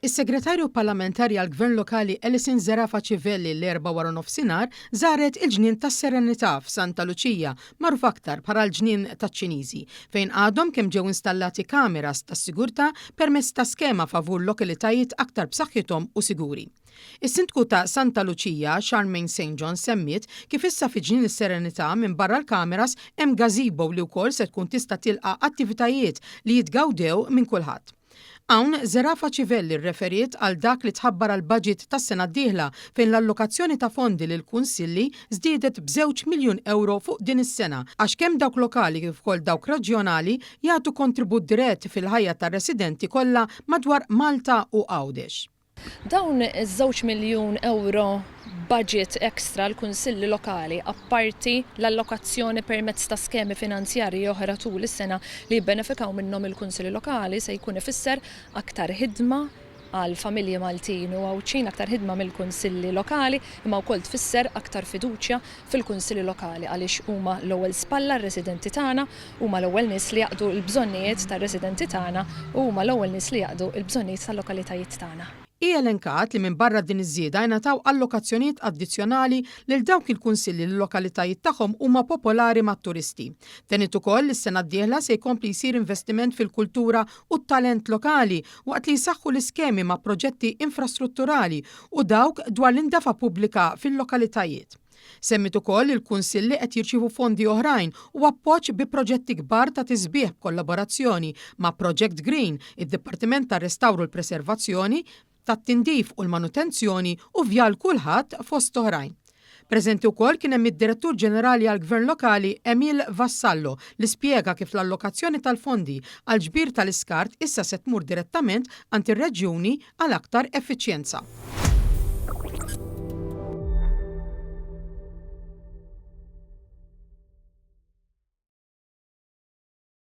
Is-Segretarju Parlamentari għall-Gvern Lokali Alison Zerafa Civelli l-Erbgħa waranofsinhar żaret il-Ġnien tas-Serenità f'Santa Luċija, magħruf aktar bħala l-Ġnien taċ-Ċiniżi, fejn għadhom kemm ġew installati kameras tas-sigurtà permezz ta' skema favur lokalitajiet aktar b'saħħithom u siguri. Is-Sindku ta' Santa Luċija, Charmaine Saint John semmiet kif issa fi Ġnien is-Serenità minbarra l-kameras hemm gazebo li wkoll se tkun tista' tilqa' attivitajiet li jitgawdew minn kulħadd. Hawn, Zerafa Civelli rreferiet għal dak li tħabbar għall-baġit tas-sena d-dieħla fejn l-allokazzjoni ta' fondi lill-kunsilli żdiedet b'żewġ miljun ewro fuq din is-sena għax kemm dawk lokali kif ukoll dawk reġjonali jagħtu kontribut dirett fil-ħajja tar-residenti kollha madwar Malta u Għawdex. Dawn iż-żewġ miljun ewro budget extra għall-kunsilli lokali apparti l-allokazzjoni permezz ta' skemi finanzjarji oħra tul is-sena li jibbenefikaw minnhom il-kunsilli lokali se jkun ifisser aktar ħidma għal familji Maltin u Għawdxin, aktar ħidma mill-kunsilli lokali imma wkoll tfisser aktar fiduċja fil-kunsilli lokali għaliex huma l-ewwel spalla r-residenti tagħna, huma l-ewwel nies li jaqdu l-bżonnijiet tar-residenti tagħna u huma l-ewwel nies li jaqdu l-bżonnijiet tal-lokalitajiet tagħna. Hi elenkat li minbarra din iż-żieda ingħataw allokazzjonijiet addizzjonali lil dawk il-kunsilli li l-lokalitajiet tagħhom huma popolari mat-turisti. Tenniet ukoll li s-sena d-dieħla se jkompli jsir investiment fil-kultura u t-talent lokali waqt li jsaħħu l-iskemi ma' proġetti infrastrutturali u dawk dwar l-indafa pubblika fil-lokalitajiet. Semmiet ukoll li l-kunsilli qed jirċievu fondi oħrajn u appoġġ bi proġetti kbar ta' tisbiħ b'kollaborazzjoni ma' Project Green, id-Dipartiment tar-Restawr u l-Preservazzjoni, tat-Tindif u l-Manutenzjoni u Vjal Kulħadd fost oħrajn. Preżenti wkoll kien hemm id-Direttur Ġenerali għall-Gvern Lokali Emil Vassallo li spjega kif l-allokazzjoni tal-fondi għall-ġbir tal-iskart issa se tmur direttament għand ir-reġjuni għal aktar effiċjenza.